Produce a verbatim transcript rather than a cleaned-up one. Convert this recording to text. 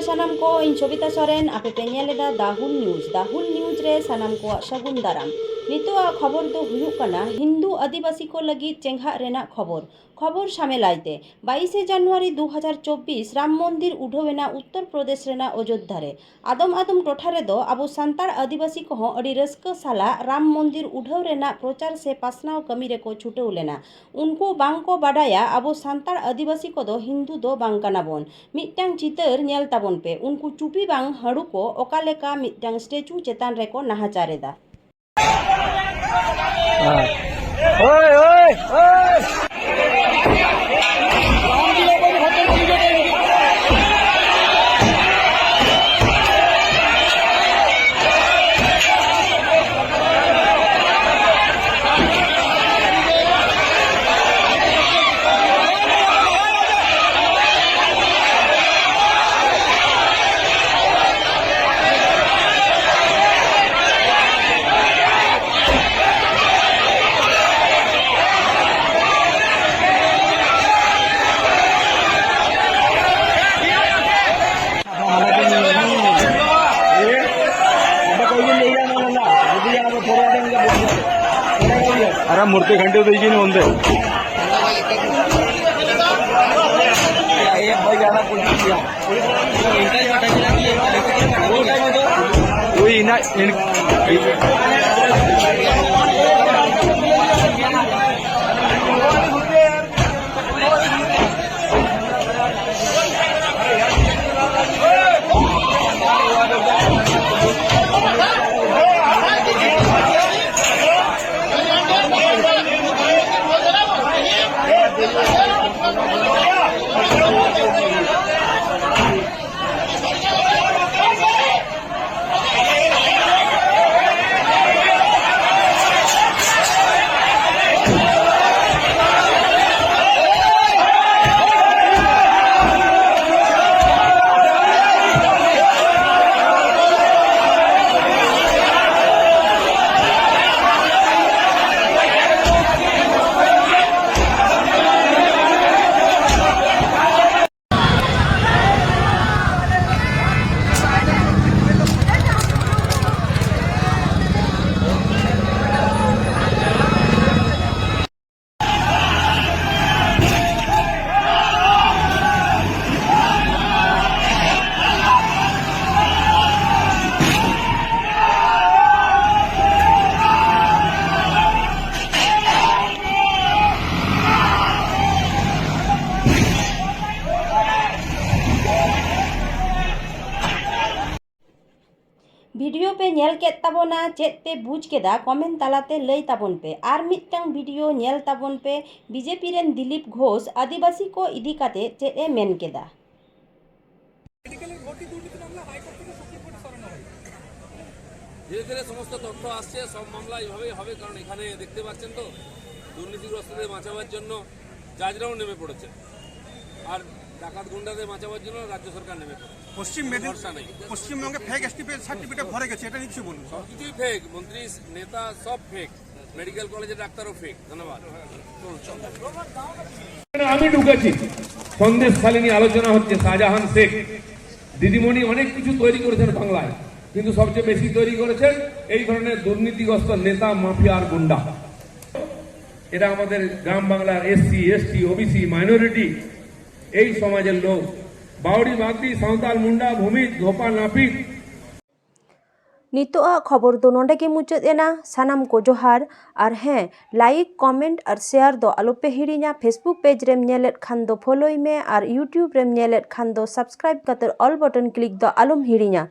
ᱥᱟᱱᱟᱢ ᱠᱚ, ᱤᱧ ᱥᱚᱵᱤᱛᱟ ᱥᱚᱨᱮᱱ, ᱟᱯᱮ ᱯᱮ ᱧᱮᱞ ᱮᱫᱟ ᱫᱟ ᱦᱩᱞ ᱱᱤᱭᱩᱡᱽ᱾ ᱫᱟ ᱦᱩᱞ ᱱᱤᱭᱩᱡᱽ ᱨᱮ ᱥᱟᱱᱟᱢ ᱠᱚᱣᱟᱜ ᱥᱟᱹᱜᱩᱱ ᱫᱟᱨᱟᱢ᱾ ᱱᱤᱛᱚᱜᱟᱜ ᱠᱷᱚᱵᱚᱨ ᱫᱚ ᱦᱩᱭᱩᱜ ᱠᱟᱱᱟ ᱦᱤᱱᱫᱩ ᱟᱹᱫᱤᱵᱟᱹᱥᱤ ᱠᱚ ᱞᱟᱹᱜᱤᱫ ᱪᱮᱸᱜᱷᱟᱜ ᱨᱮᱱᱟᱜ ᱠᱷᱚᱵᱚᱨ᱾ ᱠᱷᱚᱵᱚᱨ ᱥᱟᱢᱮᱞᱟᱭ ᱛᱮ, ᱵᱟᱭᱤᱥᱮ ᱡᱟᱱᱩᱣᱟᱨᱤ ᱫᱩ ᱦᱟᱡᱟᱨ ᱪᱚᱵᱵᱤᱥ, ᱨᱟᱢ ᱢᱚᱱᱫᱤᱨ ᱩᱰᱷᱟᱹᱣ ᱮᱱᱟ ᱩᱛᱛᱚᱨ ᱯᱨᱚᱫᱮᱥ ᱨᱮᱱᱟᱜ ᱚᱡᱳᱫᱽᱫᱷᱟ ᱨᱮ᱾ ᱟᱫᱚᱢ ᱟᱫᱚᱢ ᱴᱚᱴᱷᱟ ᱨᱮᱫᱚ ᱟᱵᱚ ᱥᱟᱱᱛᱟᱲ ᱟᱹᱫᱤᱵᱟᱹᱥᱤ ᱠᱚᱦᱚᱸ ᱟᱹᱰᱤ ᱨᱟᱹᱥᱠᱟᱹ ᱥᱟᱞᱟᱜ ᱨᱟᱢ ᱢᱚᱱᱫᱤᱨ ᱩᱰᱷᱟᱹᱣ ᱨᱮᱱᱟᱜ ᱯᱨᱚᱪᱟᱨ ᱥᱮ ᱯᱟᱥᱱᱟᱣ ᱠᱟᱹᱢᱤ ᱨᱮᱠᱚ ᱪᱷᱩᱴᱟᱹᱣ ᱞᱮᱱᱟ᱾ ᱩᱱᱠᱩ ᱵᱟᱝ ᱠᱚ ᱵᱟᱰᱟᱭᱟ ᱟᱵᱚ ᱥᱟᱱᱛᱟᱲ ᱟᱹᱫᱤᱵᱟᱹᱥᱤ ᱠᱚᱫᱚ ᱦᱤᱱᱫᱩ ᱫᱚ ᱵᱟᱝ ᱠᱟᱱᱟ ᱵᱚᱱ᱾ ᱢᱤᱫᱴᱟᱝ ᱪᱤᱛᱟᱹᱨ ᱧᱮᱞ ᱛᱟᱵᱚᱱ ᱯᱮ, ᱩᱱᱠᱩ ᱪᱩᱯᱤ ᱵᱟᱝ ᱦᱟᱹᱲᱩ ᱠᱚ ᱚᱠᱟ ᱞᱮᱠᱟ ᱢᱤᱫᱴᱟᱝ ᱥᱴᱮᱪᱩ ᱪᱮᱛᱟᱱ ᱨᱮᱠᱚ ᱱᱟᱦᱟᱪᱟᱨ ᱮᱫᱟ᱾ ᱦᱳᱭ, ᱦᱳᱭ, ᱦᱳᱭ᱾ ᱟᱨ ᱢᱩᱨᱛᱤ ᱠᱷᱟᱹᱱᱴᱤ ᱫᱚ ᱤᱡᱤᱱ ᱚᱱᱛᱮ᱾ ᱳᱭ ᱤᱱᱟ-, ᱤᱱ-, ᱵᱷᱤᱰᱤᱭᱳ ᱯᱮ ᱧᱮᱞ ᱠᱮᱫ ᱛᱟᱵᱚᱱᱟ, ᱪᱮᱫ ᱯᱮ ᱵᱩᱡᱽ ᱠᱮᱫᱟ? ᱠᱚᱢᱮᱱᱴ ᱛᱟᱞᱟᱛᱮ ᱞᱟᱹᱭ ᱛᱟᱵᱚᱱ ᱯᱮ᱾ ᱟᱨ ᱢᱤᱫᱴᱟᱝ ᱵᱷᱤᱰᱤᱭᱳ ᱧᱮᱞ ᱛᱟᱵᱚᱱ ᱯᱮ, ᱵᱤᱡᱮᱯᱤ ᱨᱮᱱ ᱫᱤᱞᱤᱯ ᱜᱷᱳᱥ ᱟᱹᱫᱤᱵᱟᱹᱥᱤ ᱠᱚ ᱤᱫᱤ ᱠᱟᱛᱮ ᱪᱮᱫ ᱮ ᱢᱮᱱ ᱠᱮᱫᱟ᱾ ধীরে ধীরে সমস্ত তথ্য আসছে, সব মামলা এইভাবেই হবে, কারণ এখানে দেখতে পাচ্ছেন তো দুর্নীতিগ্রস্তদের বাঁচাবার জন্য জাজরাও নেমে পড়েছে, আর ডাকাত গুন্ডাদের বাঁচাবার জন্য রাজ্য সরকার নেমে পড়েছে। পশ্চিম মেদিনী ভরসা নেই। পশ্চিমবঙ্গে ফেক এসটি সার্টিফিকেট ভরে গেছে, এটা নিয়ে কিছু বলুন। সব কিছুই ফেক, মন্ত্রী নেতা সব ফেক, মেডিকেল কলেজের ডাক্তারও ফেক। ধন্যবাদ। আমি ঢুকেছি। সন্দেশখালী নিয়ে আলোচনা হচ্ছে। শাহজাহান শেখ দিদিমণি অনেক কিছু তৈরি করেছেন বাংলায়, কিন্তু সবচেয়ে বেশি তৈরি করেছেন এই ধরনের দুর্নীতিগ্রস্ত নেতা, মাফিয়া আর গুন্ডা। এরা আমাদের গ্রাম বাংলার এসসি, এসটি, ওবিসি, মাইনরিটি, এই সমাজের লোক। বাউরি, বাগদি, সাঁওতাল, মুন্ডা, ভূমিজ, ধোপা, নাপিত, ᱱᱤᱛᱚᱜ ᱟᱜ ᱠᱷᱚᱵᱚᱨ ᱫᱚ ᱱᱚᱰᱮ ᱜᱮ ᱢᱩᱪᱟᱹᱫ ᱮᱱᱟ᱾ ᱥᱟᱱᱟᱢ ᱠᱚ ᱡᱚᱦᱟᱨ᱾ ᱟᱨ ᱦᱮᱸ, ᱞᱟᱭᱤᱠ, ᱠᱚᱢᱮᱱᱴ ᱟᱨ ᱥᱮᱭᱟᱨ ᱫᱚ ᱟᱞᱚᱯᱮ ᱦᱤᱲᱤᱧᱟ᱾ ᱯᱷᱮᱥᱵᱩᱠ ᱯᱮᱡᱽ ᱨᱮᱢ ᱧᱮᱞᱮᱫ ᱠᱷᱟᱱ ᱫᱚ ᱯᱷᱚᱞᱳᱭ ᱢᱮ ᱟᱨ ᱭᱩᱴᱤᱭᱩᱵᱽ ᱨᱮᱢ ᱧᱮᱞᱮᱫ ᱠᱷᱟᱱ ᱫᱚ ᱥᱟᱵᱥᱠᱨᱟᱭᱤᱵᱽ ᱠᱟᱛᱮ ᱚᱞ ᱵᱚᱴᱚᱱ ᱠᱞᱤᱠ ᱫᱚ ᱟᱞᱚᱢ ᱦᱤᱲᱤᱧᱟ᱾